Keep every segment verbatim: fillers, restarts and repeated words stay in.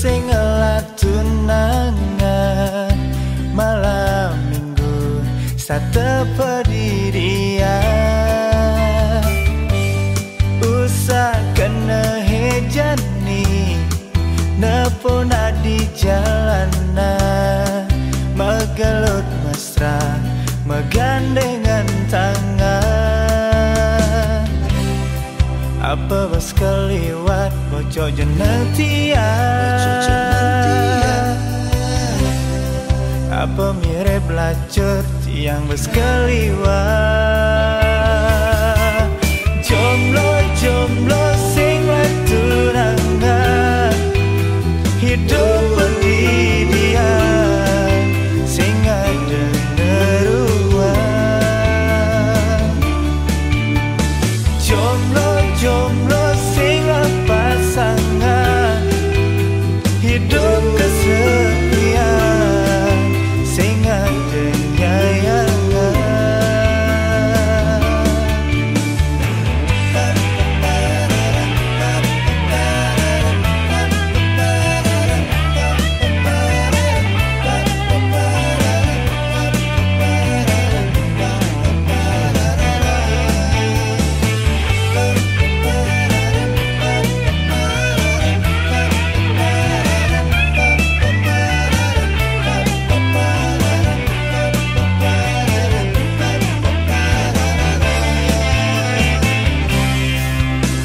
Sing ngelah tunangan malam minggu, satepedidian. Usah kena hejani, nepuna di jalanan, megelut mesra, megandengan tangan. Apa bas keliwat bocok jeneng tiang? Apa mirip lacur tiang bas keliwat? Jomblo-jomblo sing tunangan, hidup pendidian, sing ada neruan. Jomblo-jomblo sing pasangan, hidup kesepian, sing ada nyayangan.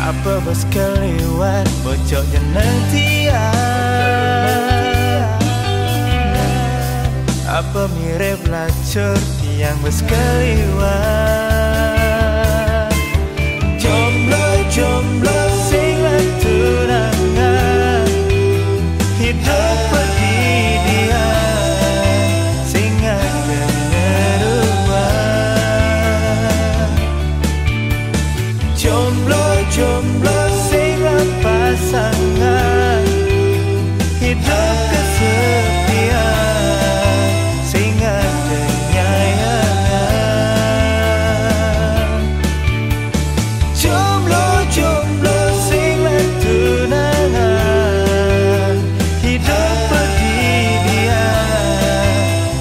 Apa bas keliwat bocok jeneng tiang? Apa mirip lacur tiang bas keliwat? Jomblo-jomblo sing tunangan, hidup pendidian, sing ada neruan. Jomblo-jomblo sing pasangan, hidup kesepian, sing ada nyayangan. Jomblo-jomblo sing tunangan, hidup pendidian,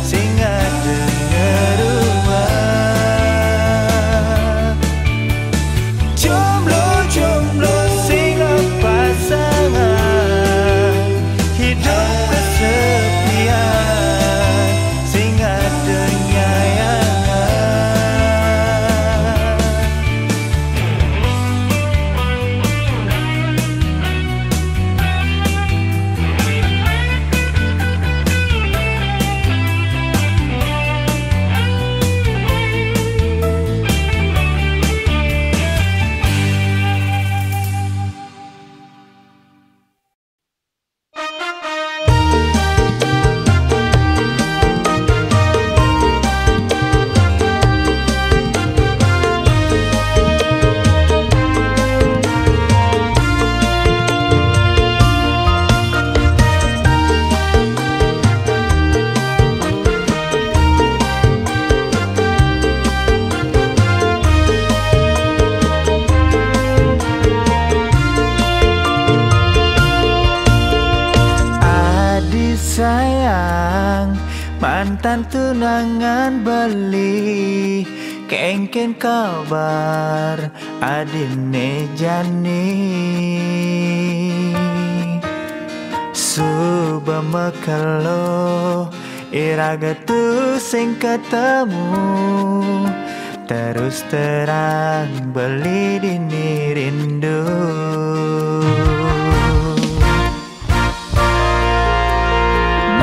sing ada neruan. Jomblo-jomblo sing pasangan, hidup kesepian, sing ada nyayangan. Adi sayang, mantan tunangan beli, kengken kabar adine jani. Suba mekelo, iraga tu sing ketemu, terus terang beli dini rindu.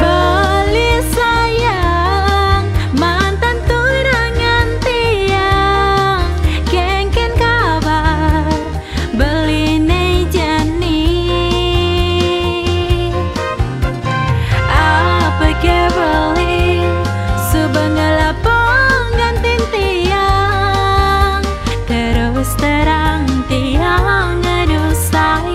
Beli sayang, mantan tunangan tiang, kengken kabar beli ne jani. Apa ke beli, suba ngelapong ngantin tiang, terus terang tiang ngadu sayang.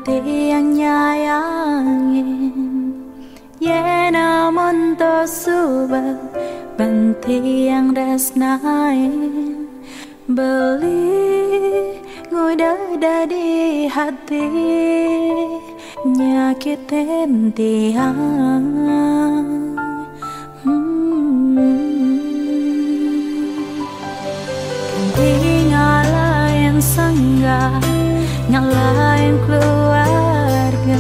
Tiang nyayangin, ye namun to suba ban tiang resnain. Beli nguda dadi hati nyakitin tiang. Hmm. Kanti ngalahin sangga, ngalahin keluarga,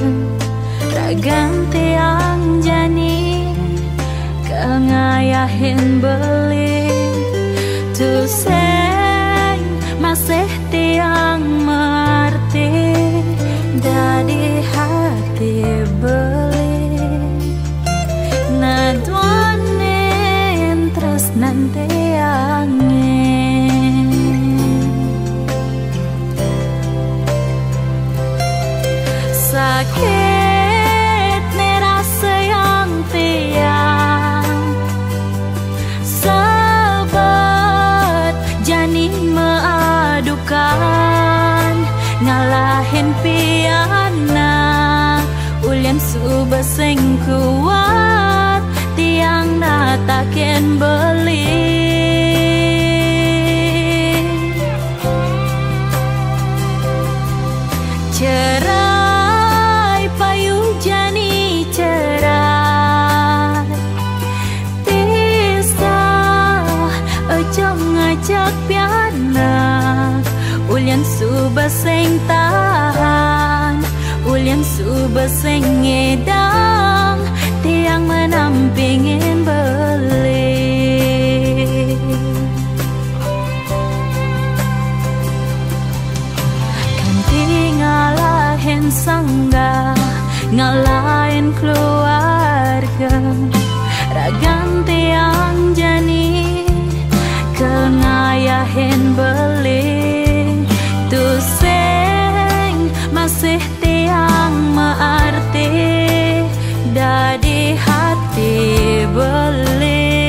ragan tiang jani, kangayahin beli, tusing masih tiang maarti dadi hati beli. Naduanin tresnan tiangin. Sakit ne rasayang tiang, sabab jani maadukan, ngalahin pianak, ulian suba sing kuat, tiang natakin beli. Cerai payu jani cerai, pisah ujung ajak pianak, ulian suba sing tahan, ulian suba sing ngidang, tiang manampingin beli. Kanti ngalahin sangga, ngalahin keluarga, ragan tiang jani, kangayahin beli, tusing masih tiang maarti dadi hati beli.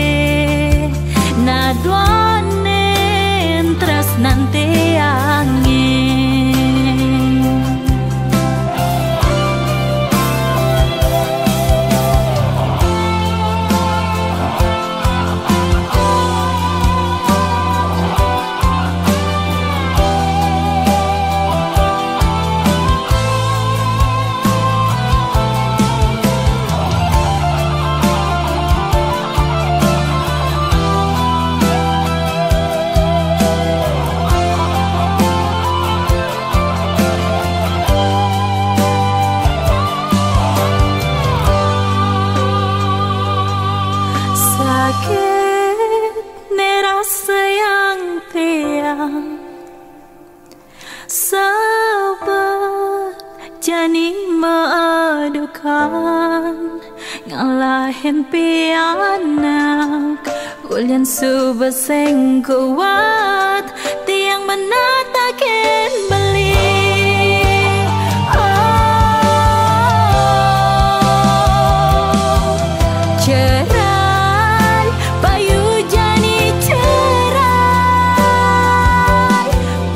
Naduanin tresnan tiangin. Sakit ne rasayang tiang, sabab jani maadukan, ngalahin pianak, ulian suba sing kuat, tiang manatakin beli. Oh, cerai payu jani cerai,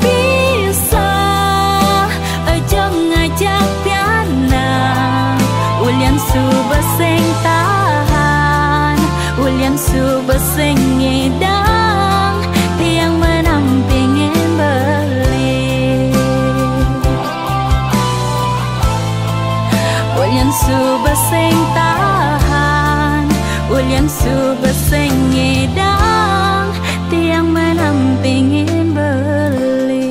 pisah ujung ajak pianak, ulian suba sing tahan, ulian suba sing ngidang, tiang manampingin beli. Ulian suba sing tahan, ulian suba sing ngidang, tiang manampingin beli.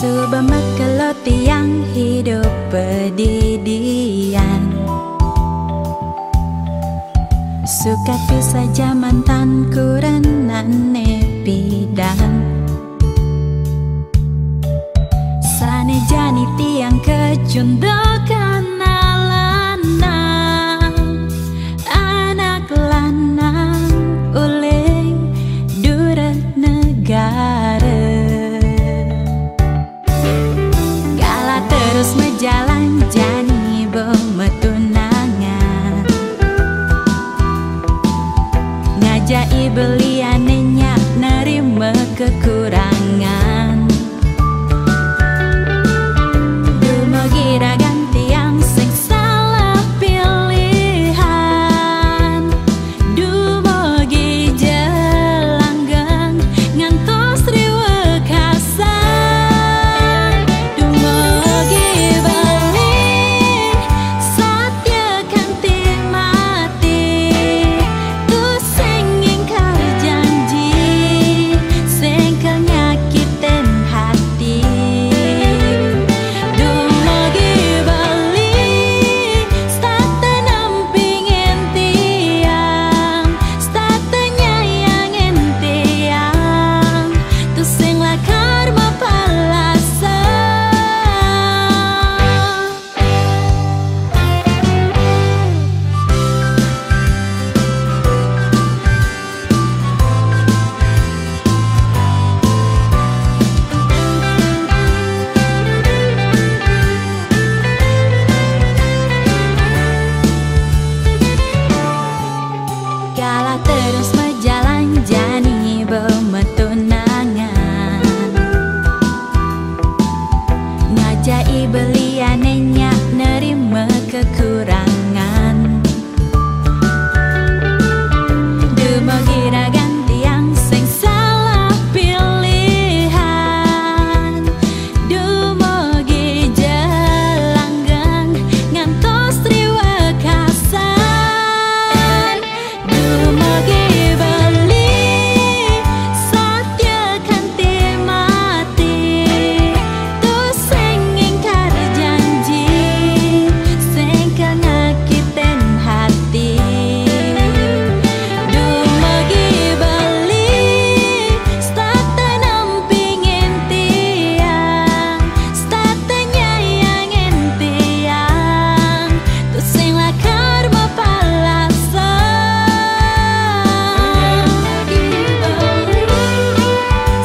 Suba makalot tiang hidup bedidian. Sukat pisah jaman tan kurenan ne pidan. Sane jani tiang kecuali Contoh kana lanang, anak lanang uleng dura negara. Kala terus majalan jani bo matunangan. Ngajai belian ne nyak nerima kekurangan. Dumugi ragan tiang sing salah pilihan. Dumugi ja langgeng ngantos riwekasan. Dumugi beli satia kanti mati. Tusing ngingkar janji, sing kanyakitin hati. Dumugi beli, setata nampingin tiang, setata nyayangin tiang, tusing lakar mapalasa. Kala terus majalan jani bo matunangan. Ngajai belian ne nyak nerima kekurangan. Dumugi ragan tiang sing salah pilihan. Dumugi ja langgeng ngantos riwekasan. Dumugi beli satia kanti mati. Tusing ngingkar janji, sing kanyakitin hati. Dumugi beli setata nampingin tiang, setata nyayangin tiang, tusing lakar mapalasa.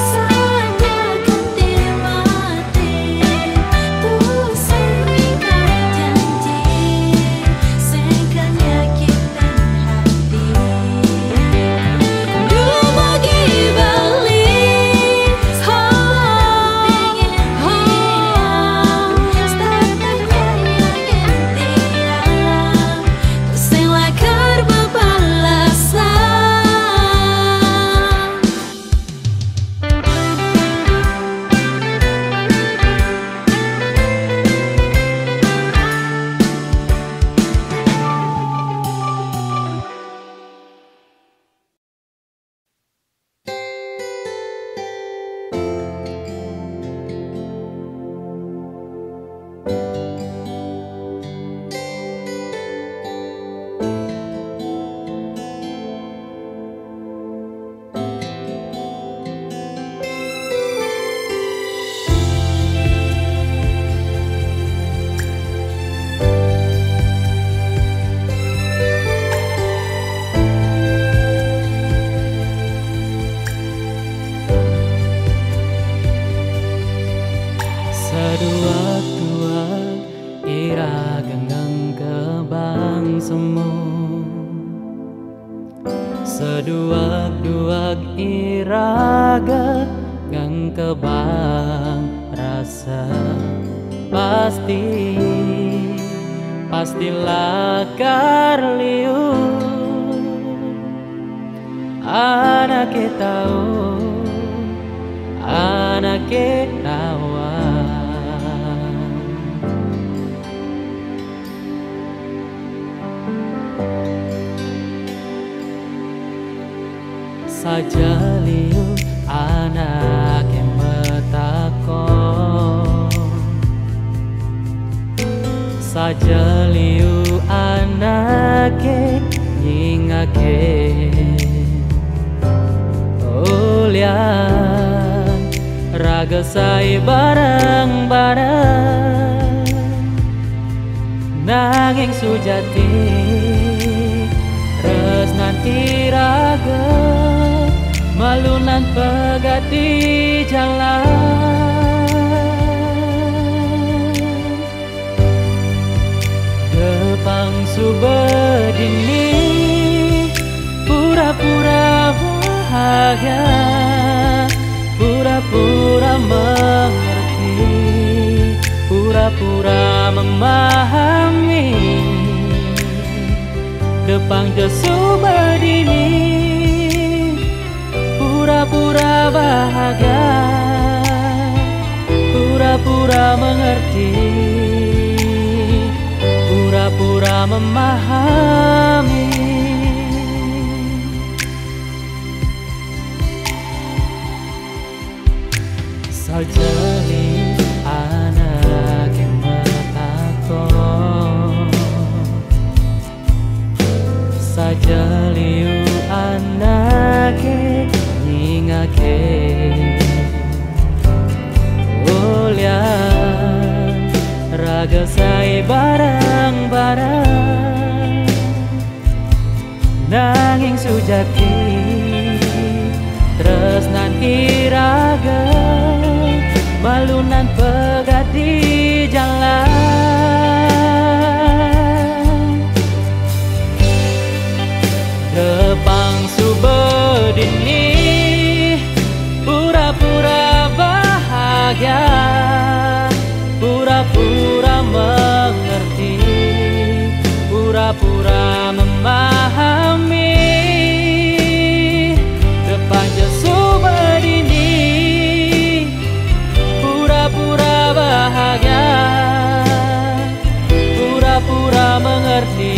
Salah kanti mati, tusing ngingkar janji, sing kanyakitin hati. Dumugi beli, ho, ho, sing lakar mapalasa. Saduag-duag iraga ngan kabang semu. Saduag-duag iraga ngan kabang rasa. Pasti, pasti lakar liu. Anak ke tau, anak ke rawa. Saja liu anak ke matakon. Saja liu anak ke nyingake. Ulian raga sai barang-barang. Nanging sujati tresnan iraga malu nan pegat di jalan. Depang suba dini pura-pura bahagia, pura-pura mengerti, pura-pura memahami. Depang ja suba dini pura-pura bahagia, pura-pura mengerti, pura-pura memahami. Sajali anak yang metakon, sajali anake nyingake, ulian raga sai bareng-bareng. Nanging sujati tresnan iraga malu nan pegat di jalan. Depang suba dini pura-pura bahagia, pura-pura mengerti, pura-pura memahami. Depang ja suba dini pura-pura bahagia, pura-pura mengerti,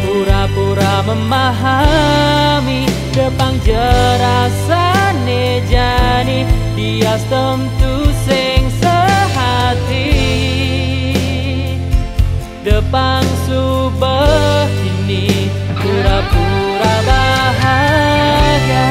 pura-pura memahami. Depang ja rasane jani, bias tentu sing sehati. Depang suba dini pura-pura bahagia.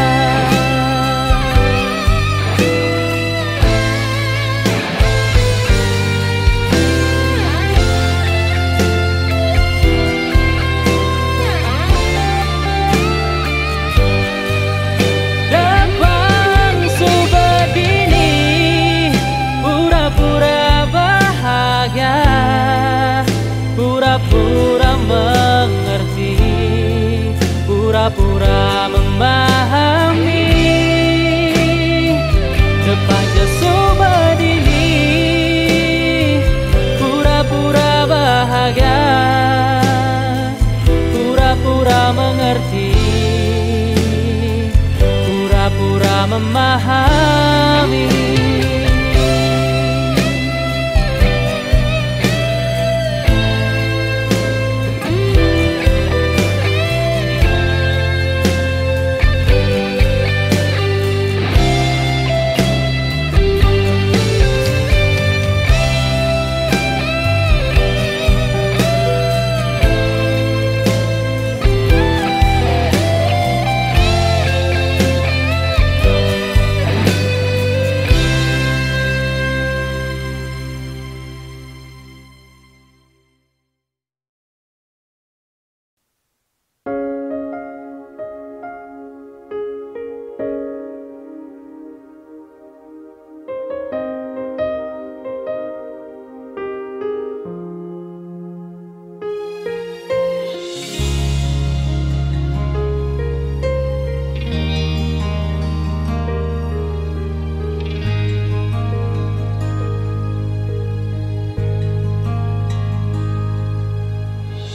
Depang suba dini pura-pura bahagia, pura-pura mengerti, pura-pura memahami. Depang ja suba dini pura-pura bahagia, pura-pura mengerti, pura-pura memahami.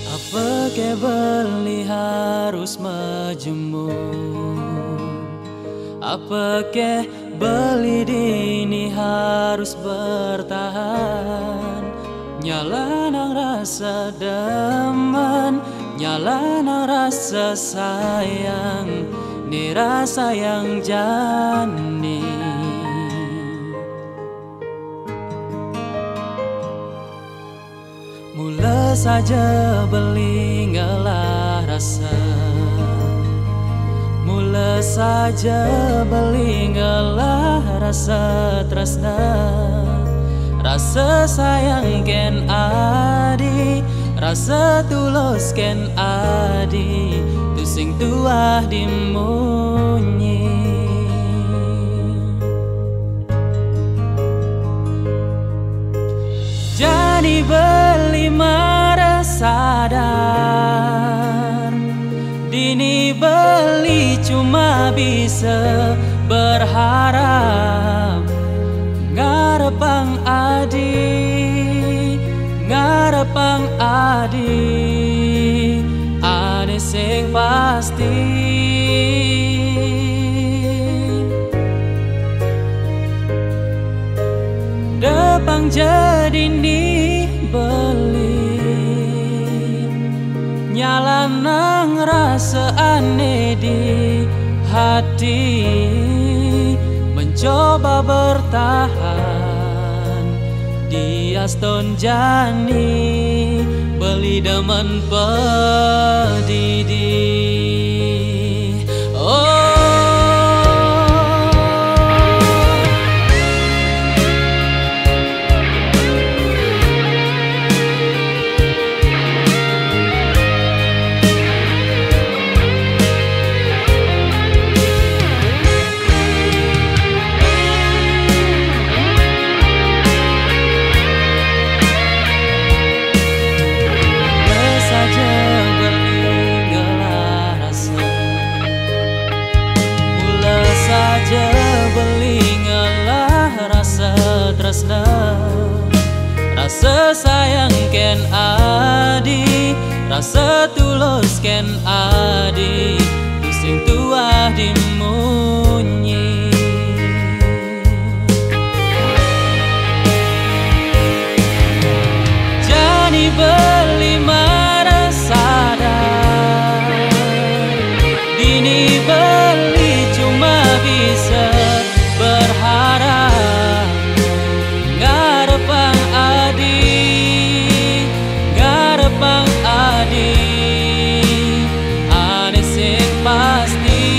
Apa ke beli harus majemur? Apa ke beli dini harus bertahan? Nyala nang rasa demen, nyala nang rasa sayang, ni rasa yang jani. Mula saja beli ngelah rasa, mula saja beli ngelah rasa tresna. Rasa sayang kèn adi, rasa tulus kèn adi, tusing tuah dimunyi. Jani beli mara sadar, dini beli cuma bisa berharap. Ngarepang adi, ngarepang adi, ane sing pasti. Depang jadi ni beli, nyalanang rasa ane di hati, mencoba bertahan. Di aston jani beli demen pedidi. Oh. Mula saja beli ngelah rasa, mula saja beli ngelah rasa tresna, rasa sayang kèn adi, rasa tulus kèn adi, tusing tuah dimunyi. Jani beli mara sadar, dini beli cuma bisa berharap. Ngarepang adi, ngarepang adi, ane sing pasti.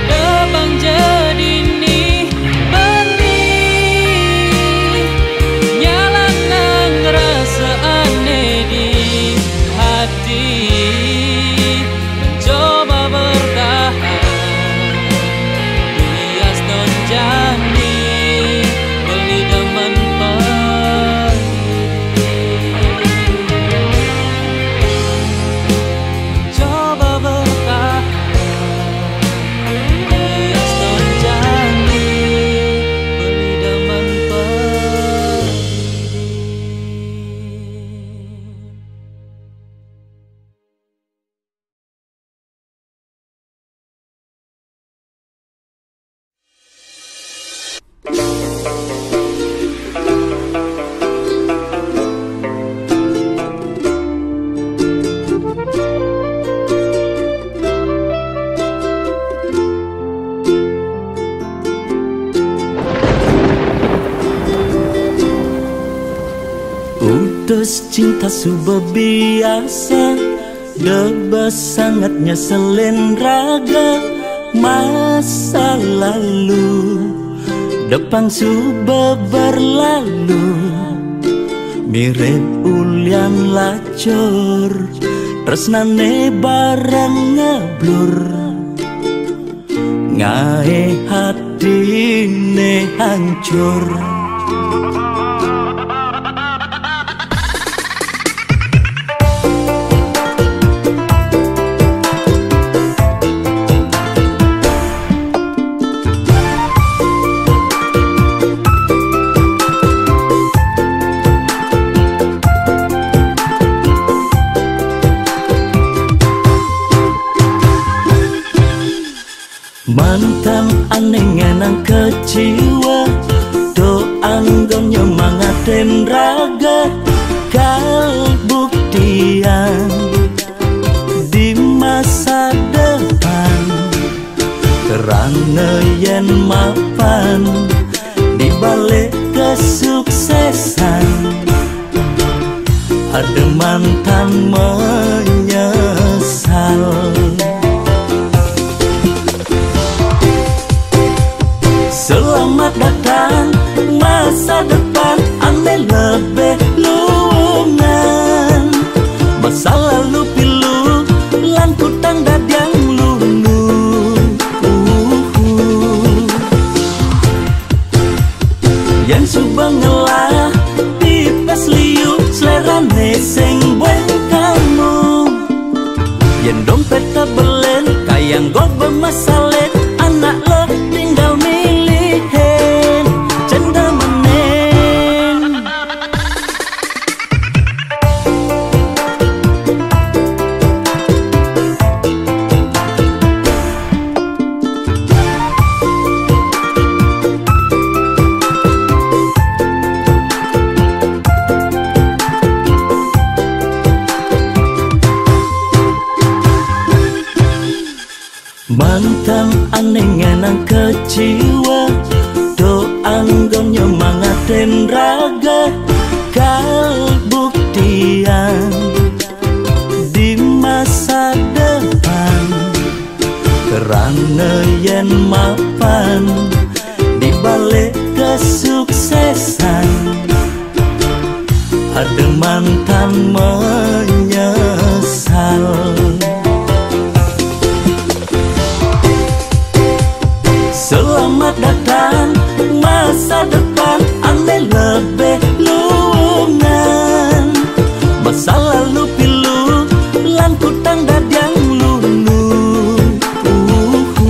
Depang jadi ni beli, nyalanang rasa ane di hati, mencoba bertahan. Di aston jani beli demen pedidi. Coba bertahan. Di aston jani beli demen pedidi. Utus cinta suba biasa, deba sangat nyeselin raga. Masa lalu depang suba berlalu, mirip ulian lacur, tresnane bareng ngeblur. Ngae hatine hancur. Mantan ane ngenang keciwa, do anggo nyemangatin raga. Kal buktian di masa depan, terang yen mapan di balik kesuksesan. Ada mantan menyesal. Selamat datang masa depan ane lebih luungan. Masa lalu pilu lan kutang dadiang lunu. Uhu. Yen suba ngelah pipes liu, selerane sing bueng kamu. Yen dompet tebelen, kayang gobe masale, anak lo tinggal milihin, cendemenen. Mantan ane ngenang keciwa, do anggon nyemangatin raga, kal buktian di masa depan. Kerana yen mapan di balik kesuksesan, ada mantan menyesal. Selamat datang masa depan ane lebih luungan. Masa lalu pilu lan kutang dadiang lunu. Uhu.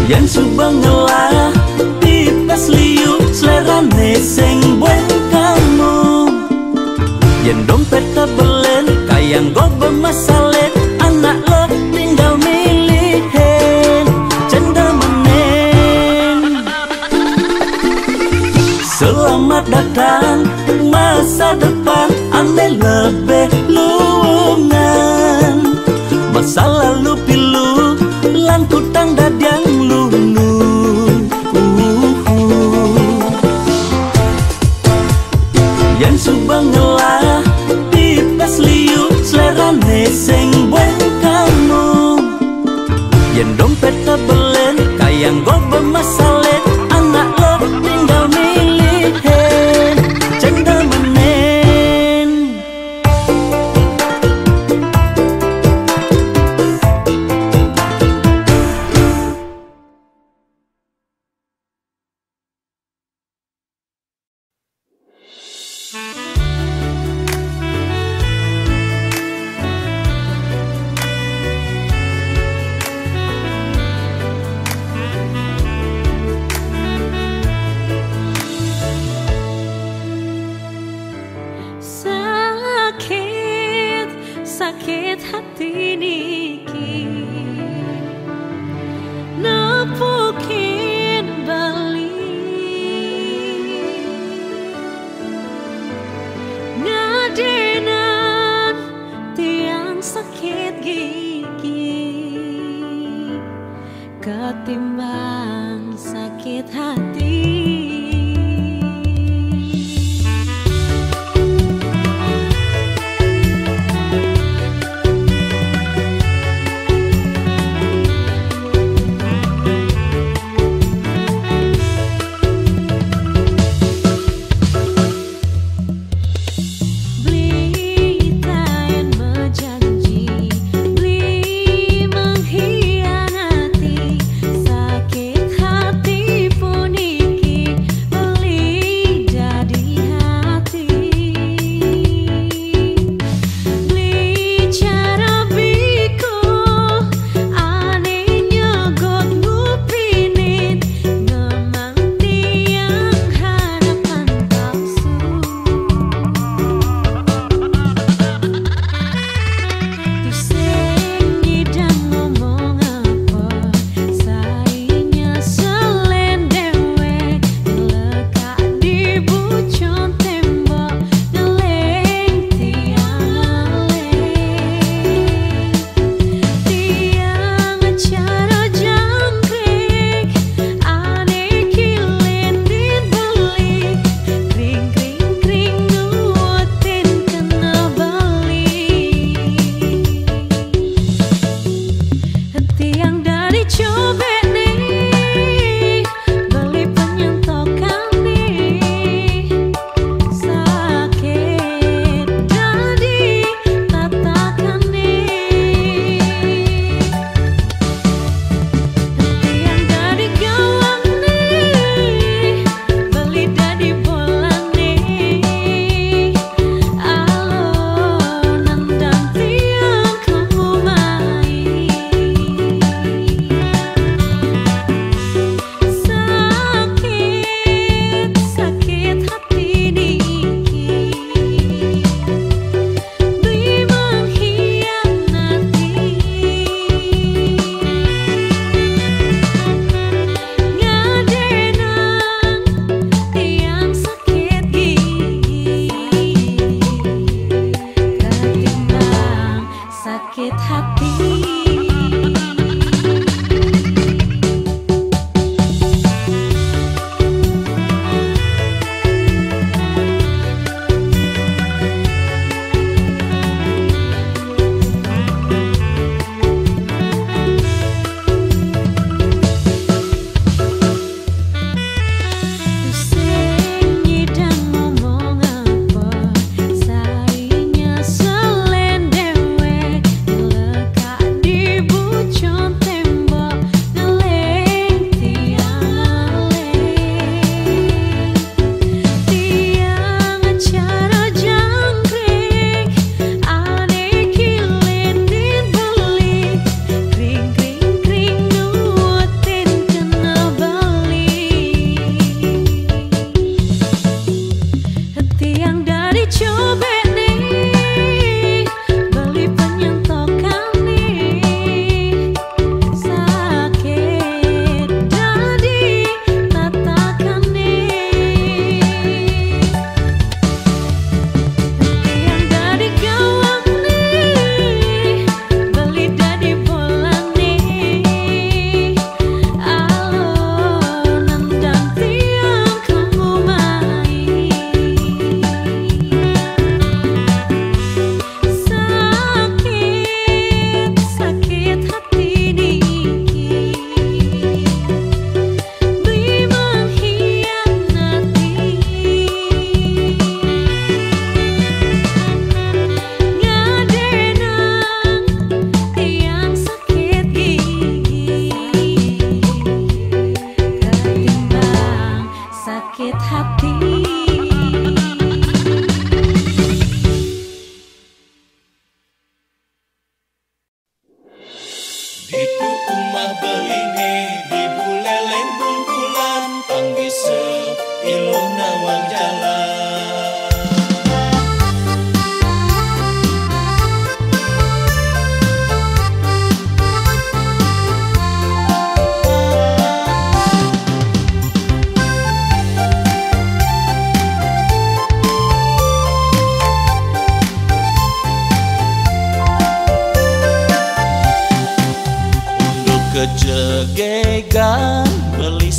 Yen suba ngelah pipes liu, selerane sing bueng kamu. Yen dompet tebelen, kayang gobe masale, anak lo tinggal milihin, cendemenen. Selamat datang masa depan ane lebih luungan. Masa lalu pilu lan kutang dadiang lunu. Uhu. Yen suba ngelah pipes liu, selerane sing bueng kamu. Yen dompet tebelen, kayang gobe masale, anak lo tinggal milihin, cendemenen. Sakit, sakit hati niki nepukin bali, ngadenan tiang sakit gigi ketimbang sakit hati.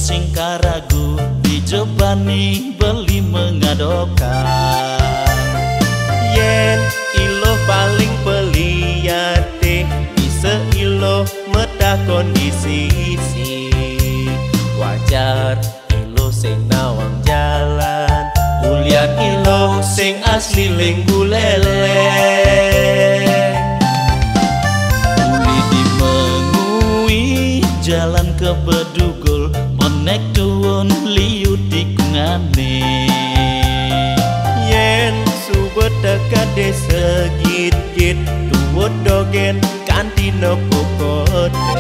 Sing karagu di jebani beli mengadokan. Yen iloh paling peliate, ise iloh metakon di sisi. Wajar iloh sing nawang jalan, ulian iloh sing asli ling Buleleng. Uli di mengui jalan ke bedugul, menek tuun liu tikungane. Yen suba teka desa Gitgit, tuut dogen kanti nopo kota.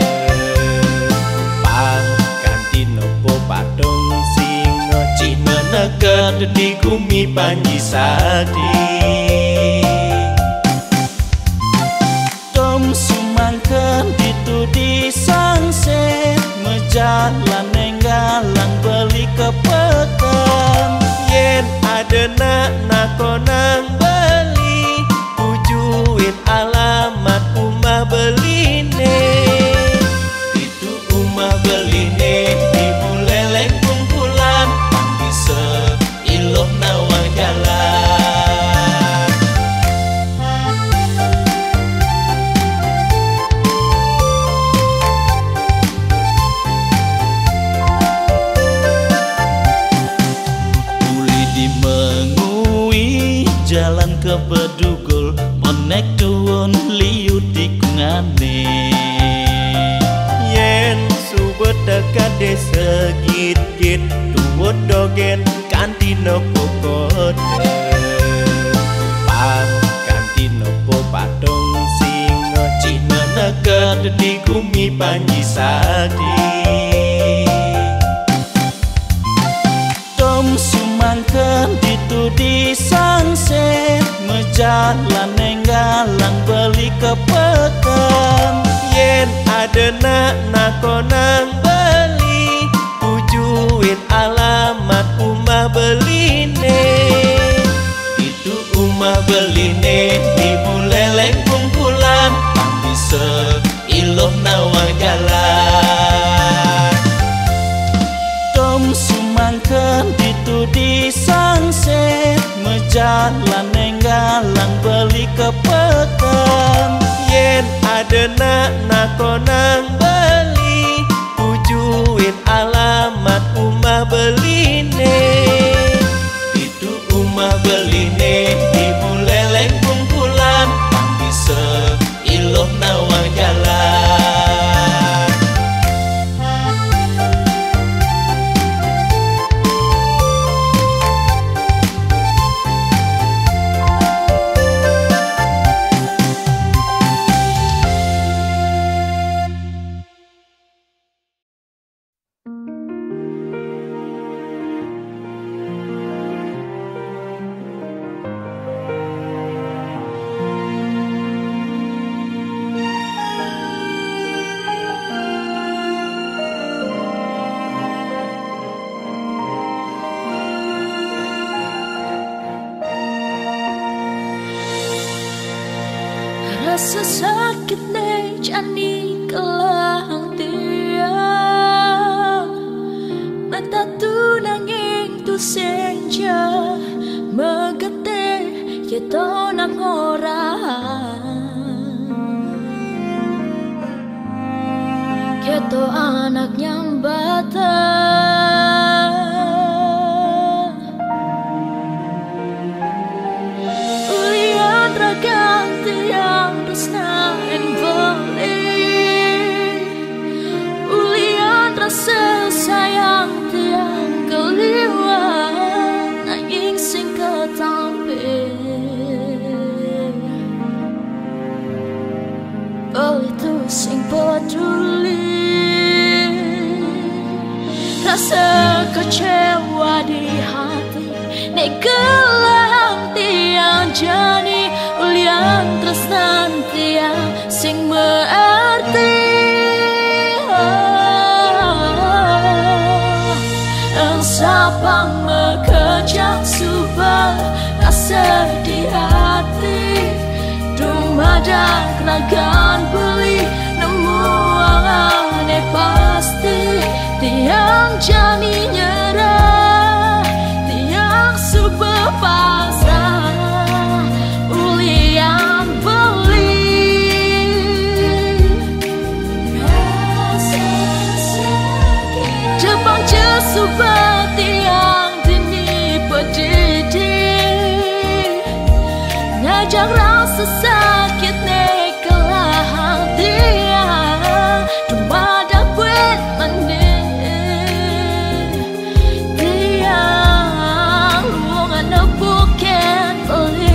Pang kanti nopo patung singa, cihna neked di gumi Panji Sakti. Tom sumangken ditu di sangse, mejalan nenggalang beli ke peken. Yen ada nak nakonang beli, tujuin alamat umah beline. Ditu umah beline di Buleleng kumpulan, pang bisa iloh nawang jalan. Uli di mengui jalan ke bedugul, menek tuun liu tikungane. Yen suba teka desa Gitgit, tuut dogen kanti nopo kota. Pang kanti nopo patung singa, cihna neked di gumi Panji Sakti. Tom sumangken ditu di sangse, mejalan nenggalang beli ke peken. Yen ada nak nakonang beli, tujuin alamat umah beline. Ditu umah beline di Buleleng kumpulan, pang bisa iloh nawang jalan. Tom sumangken ditu di sangse, mejalan nenggalang beli ke peken. Yen ada nak nakonang beli, tujuin alamat umah beline. Ditu umah beline di Buleleng kumpulan, pang bisa iloh nawang jalan. Rasa sakit ne jani kelang tiang, metatu nanging tusing ja megete, yeto nak orang. Keto anak nyang bata. Ulian ragan tiang tresna en beli. Ulian rasa sayang tiang keliwat, nanging sing ketampi. Oh, itu sing peduli. Rasa kecewa di hati, nek kelang tiang jani, ulian tresnan tiang sing mearti. Oh, ensapang mekejang suba rasa di hati. Dumadak ragan beli nemu angane pasti. Tiang jani nyerah, tiang suba pasrah, ulih Yang beli. Tepang ja suba tiang dini pedidi, ngajak rasa sakit ne kelahang tiang, dumadak buin mandi. Tiang lungan nepukin beli.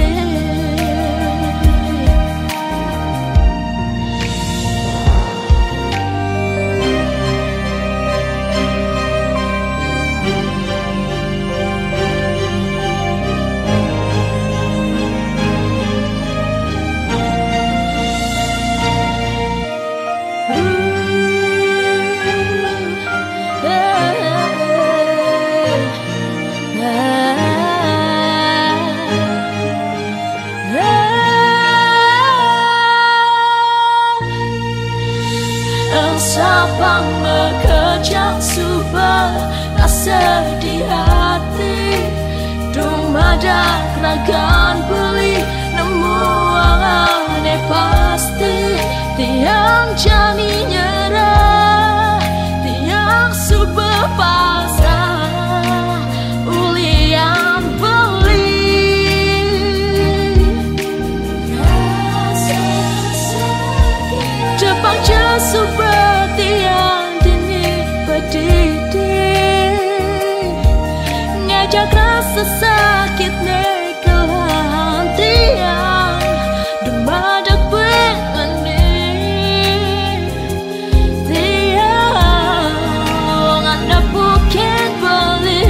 Ensapang mekejang suba asa di ati, dumadak ragan beli nemu angan ne pasti. Tiang jani nyerah, tiang suba pasrah, ulih Yang beli. Tepang ja suba tiang dini pedidi, ngajak rasa sakit ne kelahang tiang, dumadak buin mandi. Tiang lungan nepukin beli.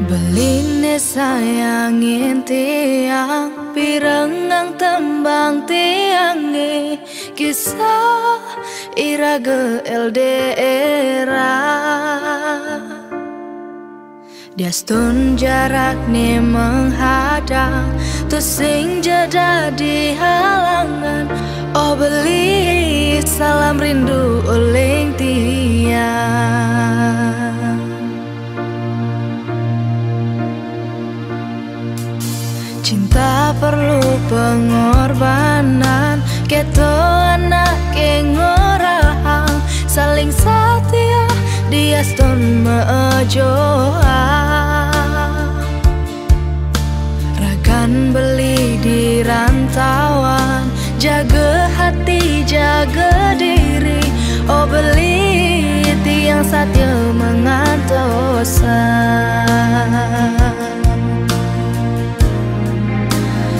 Beli ne sayangin tiang, pirengang tembang tiang ne, kisah iraga L D R. Diastun jarak ne menghadang, tusing ja dadi halangan. Oh beli, salam rindu ulih tiang. Cinta perlu pengorbanan, keto anak ke ngorahang, saling satia diastun meojohang. Ragan beli di rantauan, jaga hati, jaga diri. Oh beli, tiang satia mengantosang.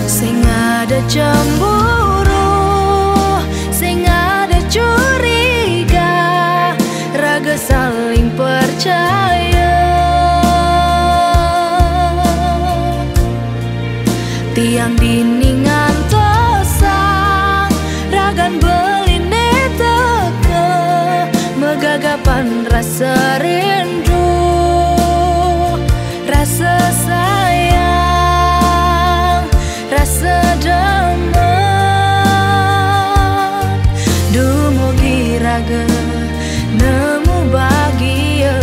Sing ada cemburu, sing ada curiga, raga saling percaya. Tiang dini ngantosang, ragan beli ne teka, megagapan rasa rindu, rasa sayang, rasa demen. Dumugi raga nemu bahagia.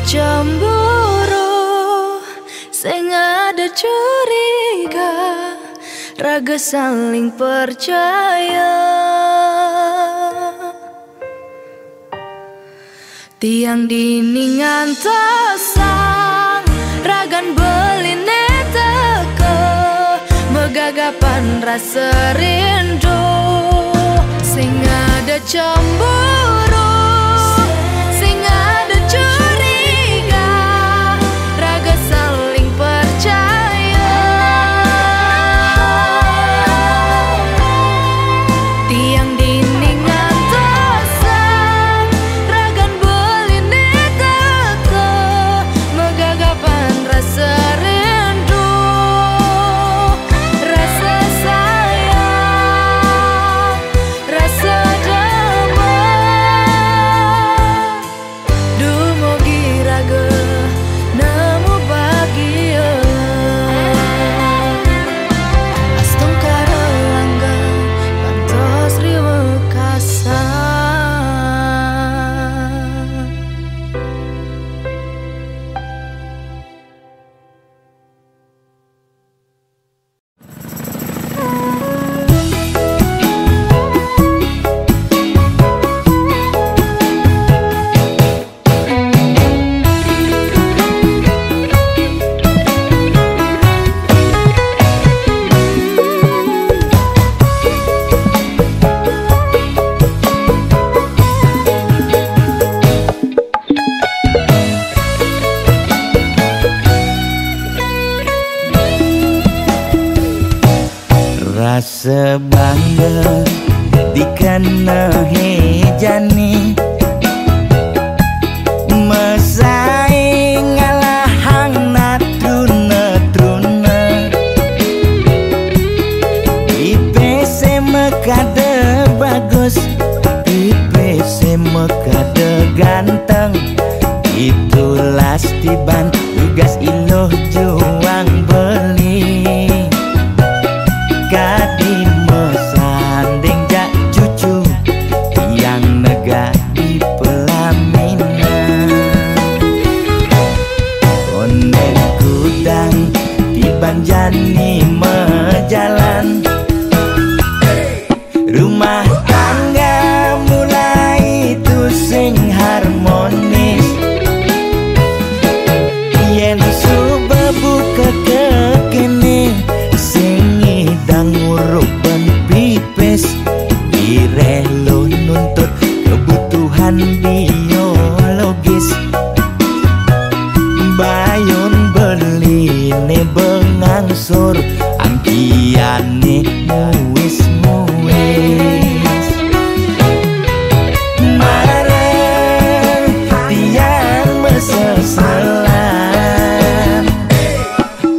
Cemburu, sing ada curiga, raga saling percaya. Tiang dini ngantosang, ragan beline teka, megagapan rasa rindu. Sing ada cemburu, sing ada curiga, raga saling percaya. Tiang dinding antosan, ragan beline teka, megagapan rasa rindu, rasa sayang, rasa damai. Dumugi raga nemu bagia. Astungkara langgeng pantos riwekasan. Rasa bangga dikena hejani, mesai ngalahang natruna-truna. Ipe se makada bagus, ipe se makada ganteng, itulah tiban tugas iloh juang beli. Kadi mesanding jak cucu, tiang nega di pelaminan. Onde kudang tiban jani mejalan. Rumah tangga mulai tusing harmonis. Yen suba buka kekene, sing ngidang urup ban pipis. Direh lo nuntut kebutuhan biologis. Bayun beline bengangsur, angkiane muis-muis. Mareh tiang meseselan,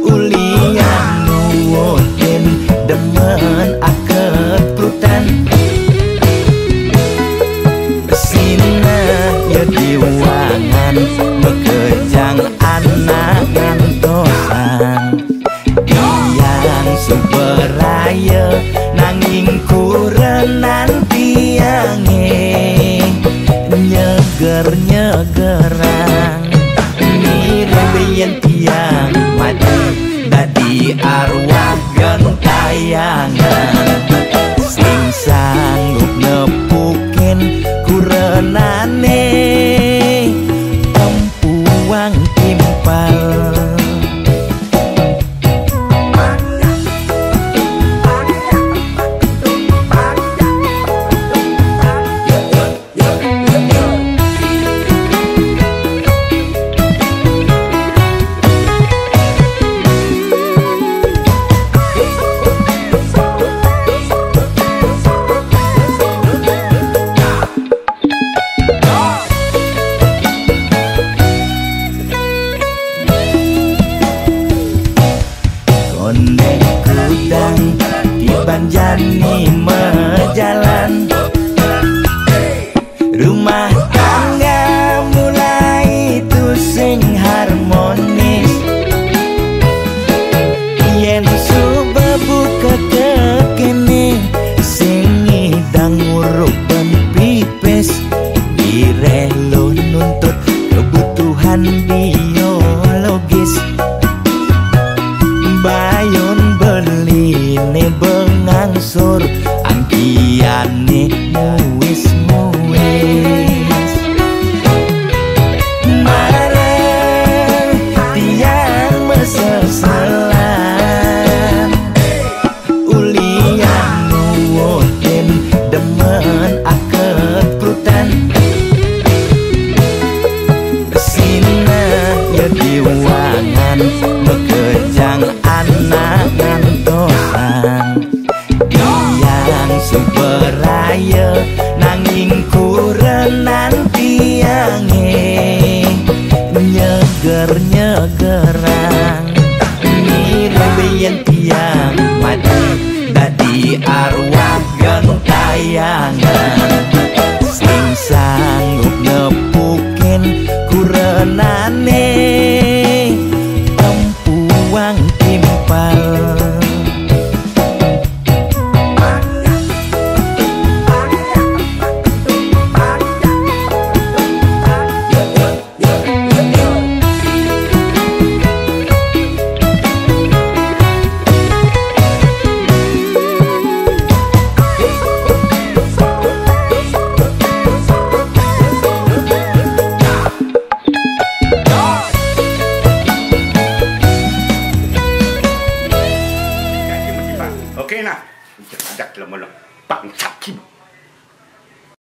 ulian nuutin demen akeprutan. Sina ya diwangan, makejang anak ngantosan. Tiang suba raya, nanging kurenan tiange nyeger-nyegerang. Mirib yen tiang mati dadi arwah gentayangan, sing sanggup nepukin kurenane empuang timpal. Kondek kudang tiban jani mejalan. Rumah tangga mulai tusing harmonis. Yen suba buka kekene, sing ngidang urup ban pipis. Direh lo nuntut kebutuhan Bayun beline bengangsur, angkiane muis-muis. Mareh tiang meseselan, ulian nuwutin demen akeprutan. Sinah ya diwangan makejang anak ngantosan. Tiang suberaya nanging kurenan tiange nyeger-nyegerang. Mirip yen tiang mati dadi arwah gentayangan, sing sanggup nepukin kurenane